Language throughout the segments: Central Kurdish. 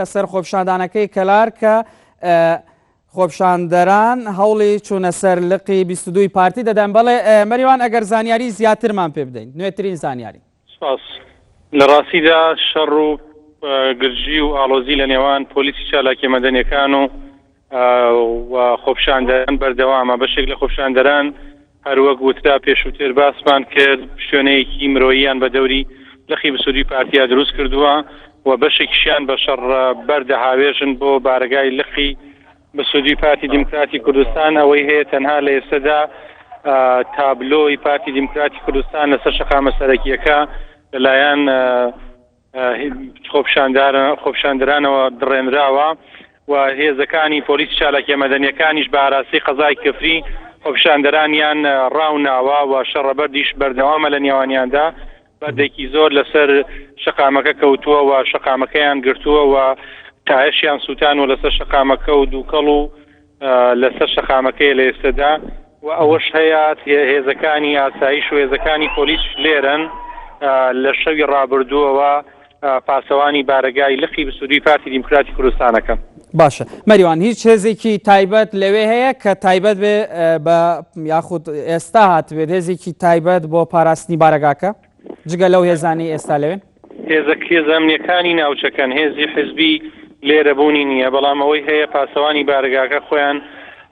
لەسەر خۆپیشاندانەکەی کەلار کە خۆپیشاندەران هەوڵی چوونە سەر لقی 22 پارتی دەدەن. بەڵێ مەریوان ئەگەر زانیاری زیاترمان پێ بدەین، نوێترین زانیاری. سپاس. لە ڕاستیدا شەڕ و گرژی و ئاڵۆزی لە نێوان پۆلیسی چالاکیە مەدەنیەکان و و خۆپیشاندەران بەردەوامە. بەشێک لە خۆپیشاندەران هەروەک وترا پێشووتر باسمان کرد پشتێنەیەکی مرۆییان بە دەوری لقی بسوودی پارتیا دروست کردووە و بەشێکیشیان بە شەڕ بەردەهاوێژن بۆ بارەگای لقی بسوودی پارتی دیموکراتی کوردستان. ئەوەی هەیە تەنها لە ئێستەدا تابلۆی پارتی دیموکراتی کوردستان لەسەر شەقامە سەرەکییەکە لەلایەن خۆپیشاندەرانەوە دڕێنراوە و هێزەکانی پۆلیسی چالاکیە مەدەنیەکانیش بە ئاراستەی قەزای کفری خۆپیشاندەرانیان ڕاوناوە و شەڕەبەردیش بەردەوامە لە نێوانیاندا. بەردێکی زۆر لەسەر شەقامەکە کەوتووە و شەقامەکەیان گرتووە و تایەشیان سووتان و لەسەر شەقامەکە و دووکەڵ و لەسەر شەقامەکەیە لە ئێستەدا و ئەوەش هەیە هێزەکانی ئاسایش و هێزەکانی پۆلیس لێرەن لە شەوی ڕابردووەوە پاسەوانی بارەگای لقی بسوودی پارتی دیموکراتی کوردستانەکەن. باشە مەریوان هیچ هێزێکی تایبەت لەوێ هەیە کە تایبەت بێ بە یاخود ئێستا هاتبێت هێزێکی تایبەت بۆ پاراستنی بارەگاکە جگە لەو هێزانەی ئێستا لەوێن؟ هێزە هێزە ئەمنیەکانی ناوچەکەن، هێزی حزبی لێرە بوونی نییە، بەڵام ئەوەی هەیە پاسەوانی بارەگاکە خۆیان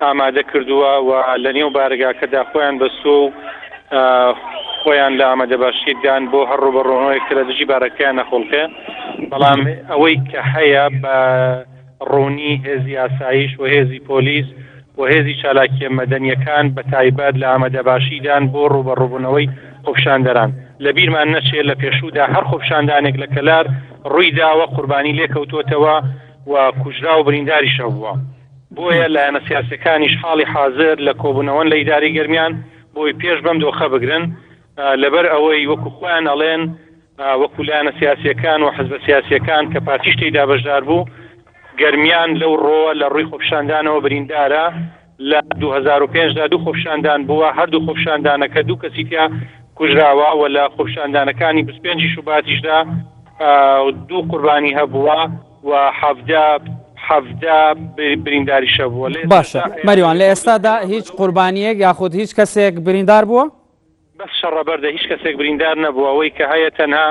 ئامادە کردووە و لە نێو بارەگاکەدا خۆیان بەستووە و خۆیان لە ئامادەباشیدان بۆ هەر ڕووبەڕوونەوەیەک کە لە دژی بارەکەیان نەخوڵقێ، بەڵام ئەوەی کە هەیە بە ڕوونی هێزی ئاسایش و هێزی پۆلیس و هێزی چالاکییە مەدەنییەکان بە تایبەت لە ئامادەباشیدان بۆ ڕووبەڕووبوونەوەی خۆپیشاندەران. لە بیرمان نەچێت لە پێشوودا هەر خۆپیشاندانێک لە کەلار ڕووی داوە قوربانی لێکەوتووەتەوە و کوژراو و برینداریش هەبووە. بۆیە لایەنە سیاسییەکانیش حاڵی حازر لە کۆبوونەوەن لە ئیدارەی گەرمیان بۆی پێش بەم دۆخە بگرن لەبەر ئەوەی وەکو خۆیان ئەڵێن وەکو لایەنە سیاسییەکان و حزبە سیاسییەکان کە پارتیش تێیدا بەشدار بوو، گەرمیان لەو ڕۆوە لە ڕووی خۆپیشاندانەوە بریندارە، لە 2005 دا دوو خۆپیشاندان بووە، هەردوو خۆپیشاندانەکە دوو کەسی تیا کوژراوە و لە خۆپیشاندانەکانی 25 شوباتیشدا دوو قوربانی هەبووە و 17 17 برینداریش هەبووە. باشە مەریوان لە ئێستادا هیچ قوربانییەک یاخود هیچ کەسێک بریندار بووە؟ بەس شەڕە بەردە هیچ کەسێک بریندار نەبووە ئەوەی کە هەیە تەنها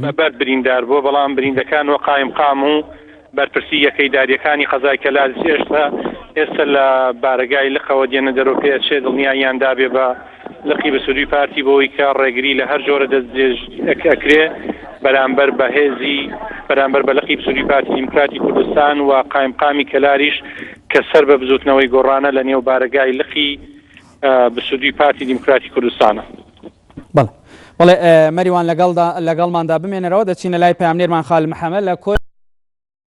بە بەرد بریندار بووە بەڵام بریندەکان وە قایم قام و بەرپرسی یەکەی داریەکانی قەزای کەلار ئێستا ئێستا لە بارەگای لقەوە دێنە دەرەوە پێ ئەچێ دڵنیاییان دابێ بە لقی بەسوودی پارتی بۆی کە ڕێگری لە هەر جۆرە دەستدرێژ ئەکرێ بەرامبەر بە هێزی بەرامبەر بە لقی بسوودی پارتی دیموکراتی کوردستان و قایمقامی کەلاریش کە سەر بە بزوتنەوەی گۆڕانە لە نێو بارەگای لقی بسودوی پارتی دیموکراتی کوردستانە. بەڵێ بەڵێ مەریوان لەگەڵدا لەگەڵماندا بمێنەرەوە دەچینە لای پەیامنێرمان خالد محەمەد لە کۆی.